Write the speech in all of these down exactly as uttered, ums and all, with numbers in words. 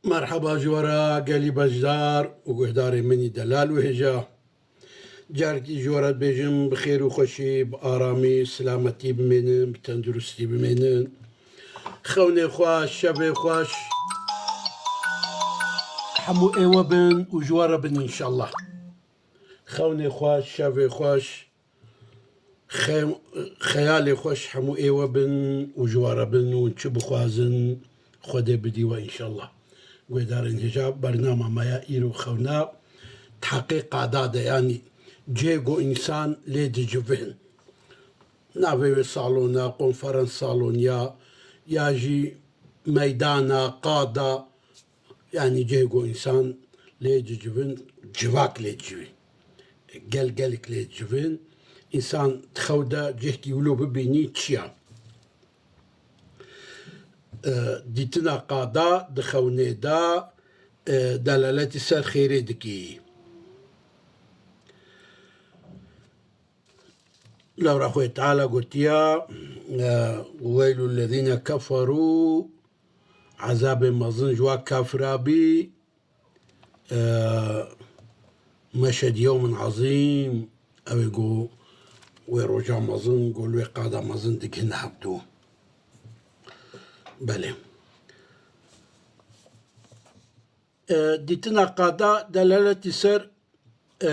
Merheba ji we re gelî beşdar û guhdarê min î delal û hêja. Carekî ji we re dibêjim, bi xêr û xweşî, bi aramî, silametî bimênin, bi tenduristî bimênin. Xewnê xweş, şevê xweş. Hemû ê we bin û ji we re bin înşallah. Xewnê xweş, şevê xweş. Xe-, xeyalê xweş hemû ê we bin û ji we re bin û çi bixwazin, Xwedê bidî we înşallah. Guhdarên hêja, bernama me ya îro xewna di heqê qada de, yanî cihê ku însan lê dicivin. Navê wê salona, konferans salon ya, ya jî meydana, qada, yanî cihê ku însan lê dicivin, civak lê dicivî. Gel gelek lê dicivin. Însan di xew de cihkî wilo bibînî çi ya? E, dîtina qada di xewnê de, e, delaletî ser xêrê dikî. Lewra Xwedê Teala gotiya, e, "Weylul lezîne keferû", ezabê mezin ji wa kafira bî, e, "meşhed yewmin azîm", ew ê ku wê roja mezin, ku li wê qada mezin digihine hebdû. Belê. E, dîtina qada delaletî ser, e,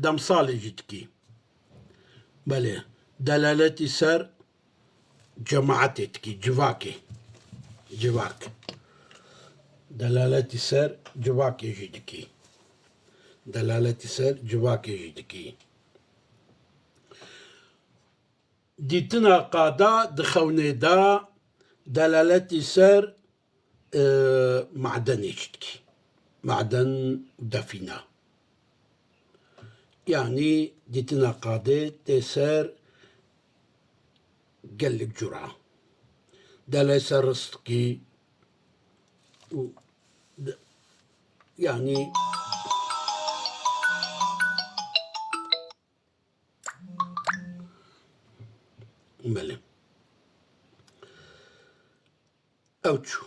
demsalê jî dikî. Belê, delaletî ser cemaetê dikî, civakê. Civak. Delaletî ser civakê jî dikî. Delaletî ser civakê jî dikî. Dîtina qada di xewnê de delaletî ser, e, madenê jî dikî. Maden û defîna. Yanî dîtina qadê tê ser gelek cura. Delê ser ristîkî û de-, yanî Belê. Ew çû.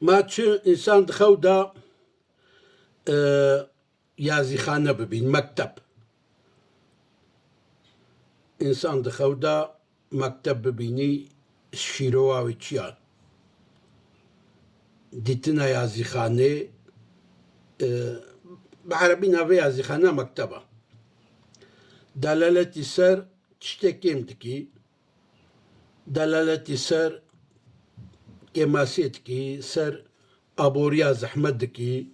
Ma çi însan di xew de, e, yazîxane bibîn, mekteb. Însan di xew de mekteb bibînî, şîrowa wê çi ya? Dîtina yazîxanê, e, bi erebî navê yazîxane mekteba. Delaletî ser tiştê kêm dikî, delaletî ser kêmasiyê dikî, ser aboriya zehmet dikî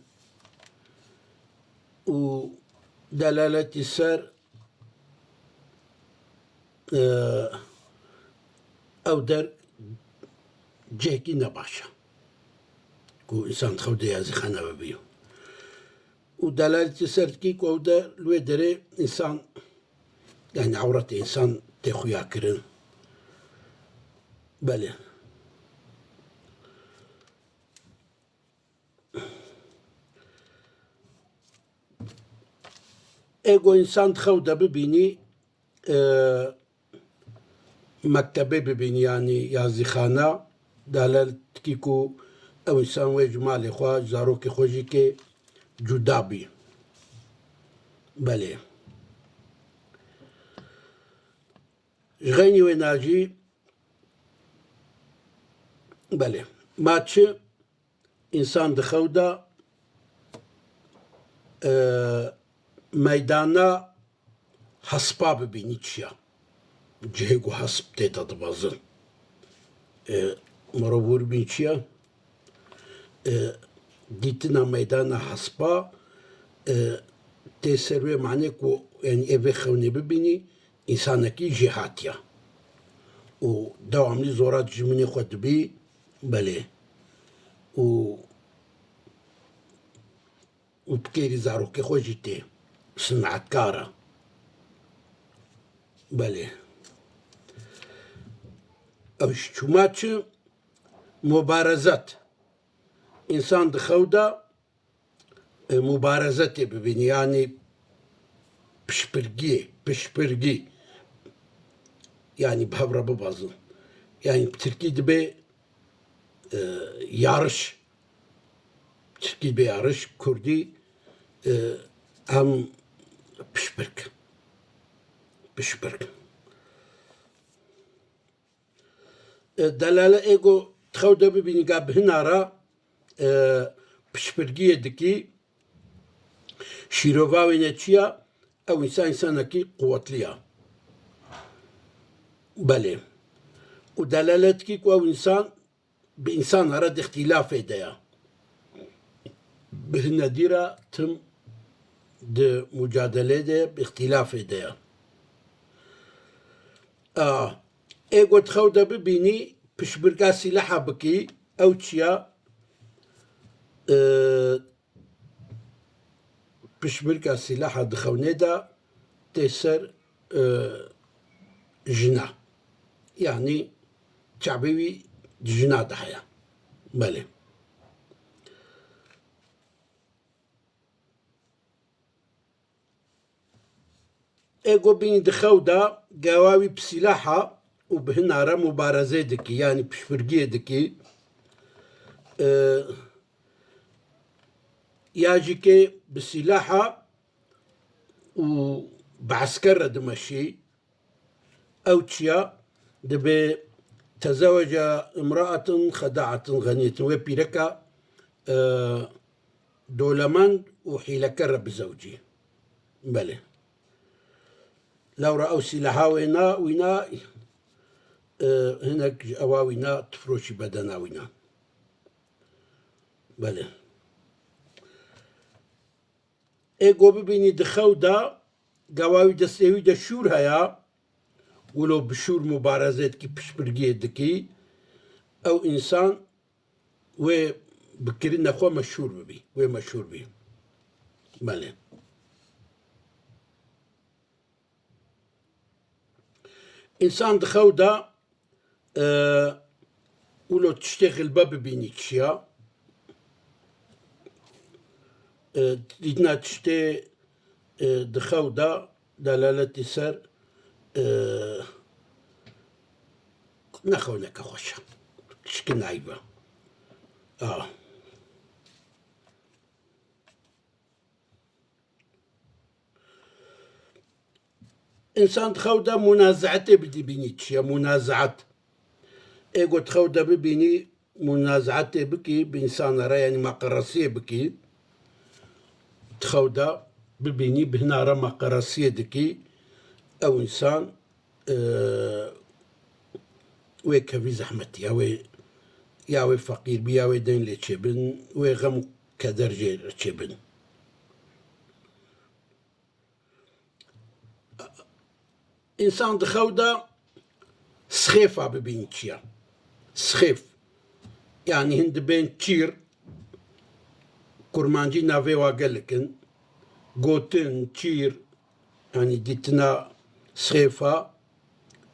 û delaletî ser, e, ew der cihekî nebaş e ku însan di xew de yazîxane bibî. Û delaletî ser dikî ku ew der, li wê derê însan, yanî ewretê însan tê xuya kirin. Belê. Ê ku însan di xew de bibînî, e, mektebê bibînî, yanî yazîxana, delaletî ku ew însan wê ji malê xwe, ji zarokê xwe jî kê cuda bî. Belê. Ji xeynî wêna jî, belê. Ma çi însan di xew de, e, meydana hespa bibînî çi ya? Cihê ku hesp tê de dibezin. E, mirov wir bîn çi ya? E, dîtina meydana hespa, e, tê ser wê manê ku, yanî, ê vê xewnê bibînî, însanekî jêhatî ya. Û dewamlî zora dijminê xwe dibî, belê. Û, û bi kêrî zarokê xwe jî tê. Sinetkar e. Belê. Ew ji çûma çi? Mubarezet. Însan di xew de, e, mubarezetê bibînî, yanî piştpirgiyê, piştpirgî, yanî bi hev re bibezin. Yanî bi tirkî dibê, e, yarış. Tirkî bê arişk, kurdî, e, em pişbirk. Pişbirk. E, delale ê ku di xew de bibînî ga bi hina re, e, pişbirgiyê dikî, şîrova wê ne çi ya, ew însan însanekî quwetlî ya. Belê. Û delale dikî ku ew însan bi însan re di îxtîlafê de ya. Bi hine dî re tim di mucadelê de bi îxtîlafê de ya. A, ê ku di xew de bibînî, pişbirka sîlaha bikî, ew çi ya? E, pişbirka sîlaha di xewnê de tê ser, e, jina. Yanî çavê wî di jina de heye. Belê. Ê ku bînî di xew de, gewa wî bi sîlaha û bi hina re mubarezê dikî, yanî pişbirgiyê dikî. E, ya jî kê bi sîlaha û bi esker re dimeşî, ew çi ya? Dibê tezewece imraatin xedaatin xeniyetin. Wê pîreka, e, dolemend û hîleker re bizewcî. Belê. Lewra ew sîlaha wê na, wîna, e, hinek ji ewa wîna, tifroşî bedena wîna. Belê. Ê ku bibînî di xew de, gewa wî destê wî de şûr heye, wilo bi şûr mubarezê dikî, pişbirgiyê dikî, ew însan wê bi kirine xwe meşhûr bibî, wê meşhûr bî. Belê. Însan di xew de, e, wilo tiştê xilbe bibînî çi ya? E, dîtina tiştê, e, di xew de delaletî ser, e, ne xewneke xweş e. Tişkî nayîb e. A. Însan di xew de munazeetê bidî bînî çi ye? Munazeet. Ê ku di xew de bibînî, munazeetê bikî, bi însana re, yanî maqeresiyê bikî. Di xew de bibînî, bi hina re maqeresiyê dikî. Ew însan, e, wê kevî zehmetî, ya wê, ya wê feqîr bî, ya wê deyn lê çêbin, wê xem û keder jê re çêbin. Însan di xew de sixêfa bibîn çi ya? Sixêf. Yanî hin dibên çîr, kurmancî navê wa gelek in. Gotin, çîr, yanî dîtina sixêfa,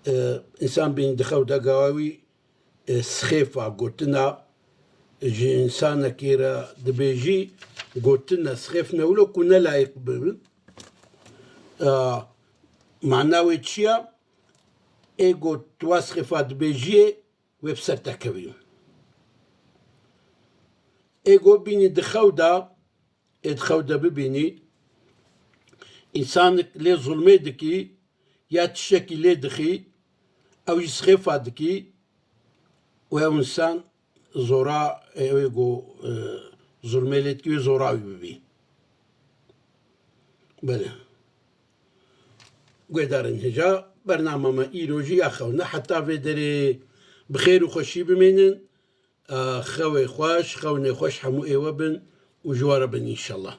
e, însan bîn di xew de gawa wî, e, sixêfa gotina ji însanekî re dibêjî, gotin e, sixêf ne wilo ku ne layîq bibin. E, mana wê çi ya? Ê ku tu wa sixêfa dibêjiyê, wê bi ser te kevî. Ê ku bînî di xew de, ê di xew de bibînî, însanek lê zulmê dikî, ya tiştekî lê dixî, ew jî sixêfa dikî û ew însan zora, ew ê ku, e, zulmê lê dikî wê zora wî bibî. Belê. Guhdarên hêja, bernama me îro jî ya xewna heta vê derê bi xêr û xweşî bimînin. E, xewê xweş, xewnê xweş hemû êwe bin û ji we re bin înşellah.